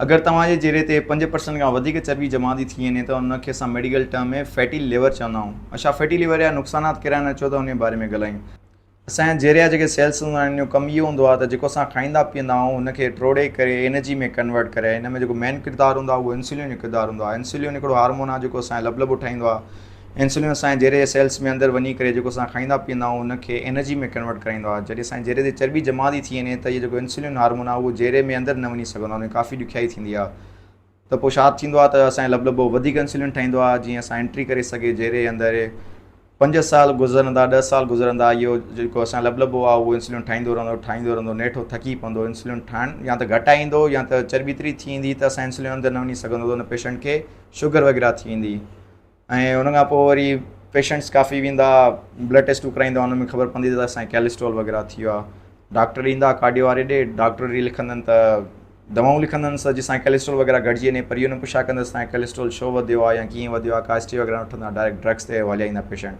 اگر توهان جي چهري تي 5% کان وڌيڪ چرٻي جمع ٿي ٿي وڃي ته ان کي اسان ميڊيڪل ٽرم ۾ فيٽي ليور چوندا آهيون. اڇا فيٽي ليور جا نقصانات ڪهڙا آهن اچو ته انهي باري ۾ ڳالهايون. اسان جي چهري جا جيڪي سيلس هوندا آهن ان جو ڪم اهو هوندو آهي ته جيڪو اسان کائيندا پيئندا آهيون ان کي ٽوڙي ڪري انرجي ۾ ڪنورٽ ڪري ان ۾ جيڪو مين ڪردار هوندو آهي اهو انسولين جو ڪردار هوندو آهي. انسولين هڪڙو هارمون آهي جيڪو اسان جو لبلبو ٺاهيندو آهي. انسولين اسان جي جيري جي سيلس ۾ اندر وڃي ڪري جيڪو اسان کائيندا پيئندا آهيون ان کي انرجي ۾ ڪنورٽ ڪرائيندو آهي جڏهن اسان جي جيري تي چرٻي جمع ٿي ٿي وڃي ته اهو جيڪو انسولين هارمون آهي اهو جيري ۾ اندر نه وڃي سگهندو آهي ان ۾ ڪافي ڏکيائي ٿيندي آهي ته پوء ڇا ٿيندو آهي ته اسان جو لبلبو وڌيڪ انسولين ٺاهيندو آهي جيئن اسان انٽري ڪري سگهي جيري جي اندر 5 سال گذرندا 10 سال گذرندا اهو جيڪو اسان جو لبلبو آهي اهو انسولين ٺاهيندو رهندو ٺاهيندو رهندو نيٺ هو ٿڪي پوندو انسولين ٺاهڻ يا ته گهٽائيندو يا ته چرٻي ايتري ٿي ويندي ته اسان انسولين اندر نه وڃي سگهندو ته ان پيشنٽ کي شگر وغيره ٿي ويندي ۽ ان کان پوء وري پيشنٽس ڪافي ويندا بلڊ ٽيسٽون ڪرائيندا ان ۾ خبر پوندي ته اسانکي ڪيلسٽرول وغيره ٿي ويو آهي ڊاڪٽر ايندا ڪارڊيو واري ڏي ڊاڪٽر وري لکندن ته دوائون لکندن سر جي سان ڪيلسٽرول وغيره گهٽجي وڃي پر اهو نه پڇا ڪندس تان ڪيلسٽرول ڇو وڌيو آهي يا ڪيئن وڌيو آهي ڪا هسٽري وغيره نه وٺندا ڊائريڪٽ ڊرگس تي هليا ايندا پيشنٽ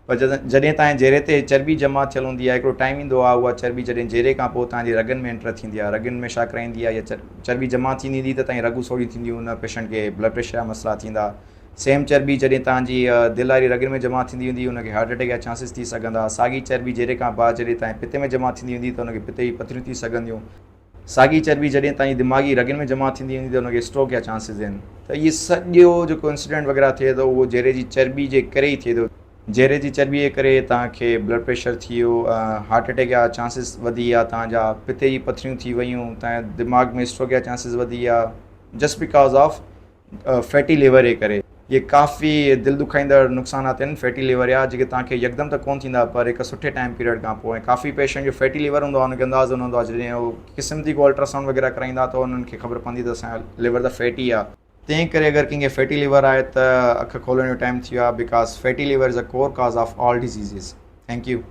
پر جڏهن تان جيري تي چرٻي جمع ٿيل هوندي آهي هڪڙو ٽائيم ايندو آهي اها چرٻي جڏهن جيري کان پوء تان جي رڳن ۾ انٽر ٿيندي آهي رڳن ۾ ڇا ڪرائيندي آهي يا چرٻي جمع ٿيندي ايندي ته تان جي رڳون سوڙهيون ٿينديون ان پيشنٽ کي بلڊ پريشر جا مسئلا ٿيندا سيم چرٻي جڏهن توهان جي دل واري رڳن ۾ جمع ٿيندي هوندي ان کي هارٽ اٽيڪ جا چانسز ٿي سگهندا. ساڳي چرٻي جيري کان بعد جڏهن توهان جي پتي ۾ جمع ٿيندي هوندي ته ان کي پتي جي پٿريون ٿي سگهنديون. ساڳي چرٻي جڏهن توهان جي دماغي رڳن ۾ جمع ٿيندي هوندي ته ان کي اسٽروڪ جا چانسز آهن. ته اهي سڄو جيڪو انسيڊنٽ وغيره ٿئي ٿو اهو جيري جي چرٻي جي ڪري ئي ٿئي ٿو. جيري جي چرٻي جي ڪري توهان کي بلڊ پريشر ٿي ويو، هارٽ اٽيڪ جا چانسز وڌي ويا، توهان جا پتي جي پٿريون ٿي ويون، توهان جي دماغ ۾ اسٽروڪ جا چانسز وڌي ويا just because of fatty liver جي ڪري. اهي ڪافي دل ڏکائيندڙ نقصانات آهن فيٽي ليور جا جيڪي توهان کي يڪدم ته ڪونه ٿيندا پر هڪ سٺي ٽائيم پيريڊ کان پوء ۽ ڪافي پيشنٽ جو فيٽي ليور هوندو آهي ان کي اندازو نه هوندو آهي جڏهن هو قسمتي ڪو الٽراسائونڊ وغيره ڪرائيندا ته انهن کي خبر پوندي ته اسان جو ليور ته فيٽي آهي. تنهن ڪري اگر ڪنهن کي فيٽي ليور آهي ته اک کولڻ جو ٽائيم ٿي ويو آهي because fatty liver is a core cause of all diseases. Thank you.